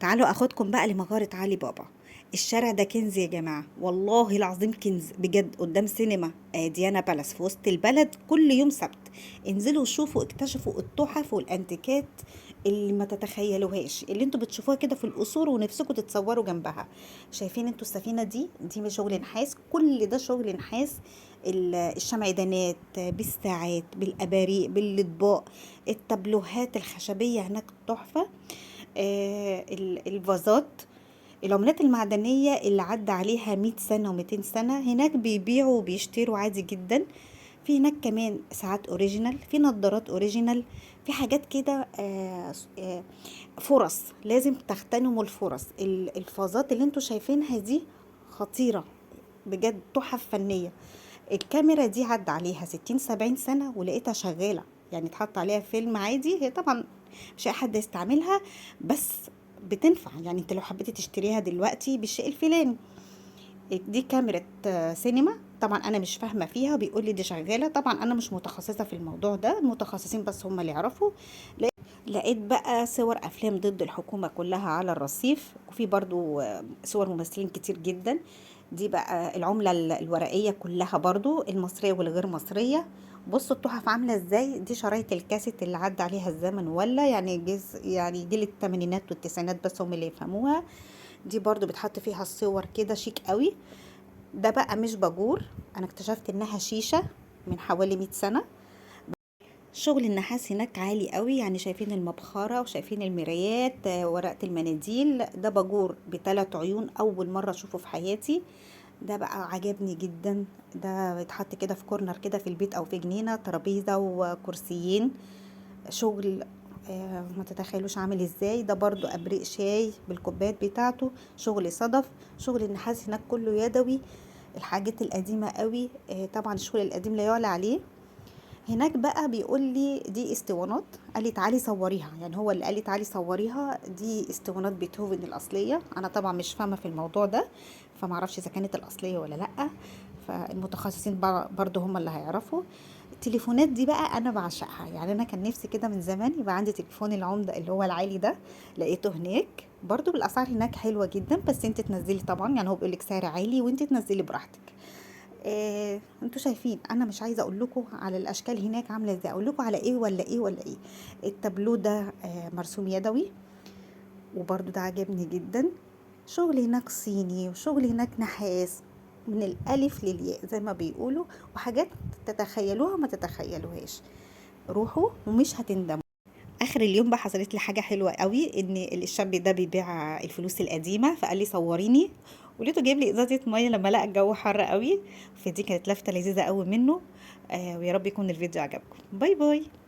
تعالوا اخدكم بقى لمغارة علي بابا. الشارع ده كنز يا جماعة، والله العظيم كنز بجد. قدام سينما ديانا بالاس في وسط البلد، كل يوم سبت انزلوا وشوفوا، اكتشفوا التحف والانتيكات اللي ما تتخيلوهاش، اللي انتوا بتشوفوها كده في القصور ونفسكم تتصوروا جنبها. شايفين انتوا السفينة دي؟ دي شغل نحاس، كل ده شغل نحاس. الشمعدانات بالساعات بالاباريق بالاطباق، التابلوهات الخشبية هناك تحفة. الفازات، العملات المعدنية اللي عدى عليها 100 سنة و200 سنة، هناك بيبيعوا وبيشتروا عادي جدا. في هناك كمان ساعات original، في نظارات original، في حاجات كده، فرص لازم تغتنموا الفرص. الفازات اللي انتوا شايفينها دي خطيرة بجد، تحف فنية. الكاميرا دي عدى عليها 60-70 سنة ولقيتها شغالة، يعني اتحط عليها فيلم عادي. هي طبعا مش اي حد يستعملها، بس بتنفع، يعني انت لو حبيتي تشتريها دلوقتي بالشيء الفلاني. دي كاميرا سينما، طبعا انا مش فاهمه فيها، بيقول لي دي شغالة، طبعا انا مش متخصصة في الموضوع ده، المتخصصين بس هم اللي يعرفوا. لقيت بقى صور افلام ضد الحكومة كلها على الرصيف، وفي برضو صور ممثلين كتير جدا. دي بقى العملة الورقية كلها برضو، المصرية والغير مصرية. بصوا التحف عامله ازاي. دي شرايط الكاسيت اللي عدى عليها الزمن، ولا يعني جز، يعني جيل الثمانينات والتسعينات بس هم اللي يفهموها. دي برضو بتحط فيها الصور كده شيك قوي. ده بقى مش باجور، انا اكتشفت انها شيشة من حوالي 100 سنة. شغل النحاس هناك عالي قوي، يعني شايفين المبخرة وشايفين المرايات، ورقة المناديل. ده باجور بثلاث عيون، اول مرة اشوفه في حياتي. ده بقى عجبني جدا، ده بيتحط كده في corner كده في البيت او في جنينة، ترابيزة وكرسيين، شغل ما تتخيلوش عامل ازاي. ده برضو ابريق شاي بالكوبايات بتاعته، شغل صدف. شغل النحاس هناك كله يدوي، الحاجات القديمة قوي. طبعا الشغل القديم لا يعلى عليه. هناك بقى بيقول لي دي اسطوانات، قال لي تعالي صوريها، يعني هو اللي قال لي تعالي صوريها، دي اسطوانات بيتهوفن الأصلية. أنا طبعا مش فاهمة في الموضوع ده، فما اعرفش إذا كانت الأصلية ولا لأ، فالمتخصصين برضو هم اللي هيعرفوا. التليفونات دي بقى أنا بعشقها، يعني أنا كان نفسي كده من زمان يبقى عندي تليفون العمدة اللي هو العالي ده، لقيته هناك برضو بالأسعار هناك حلوة جدا، بس انت تنزلي طبعا، يعني هو بيقولك سعر عالي وانت تنزلي براحتك. انتوا شايفين انا مش عايزه اقول لكم على الاشكال هناك عامله ازاي، اقول لكم على ايه ولا ايه ولا ايه. التابلو ده مرسوم يدوي، وبرده ده عجبني جدا. شغل هناك صيني وشغل هناك نحاس، من الالف للياء زي ما بيقولوا، وحاجات تتخيلوها ما تتخيلوهاش. روحوا ومش هتندموا. اخر اليوم بقى حصلت لي حاجة حلوة قوي، ان الشاب ده بيبيع الفلوس القديمة، فقال لي صوريني، ولقيته جايب لي ازازة مية لما لقى الجو حر قوي، فدي كانت لفته لذيذة قوي منه. ويا رب يكون الفيديو عجبكم. bye bye.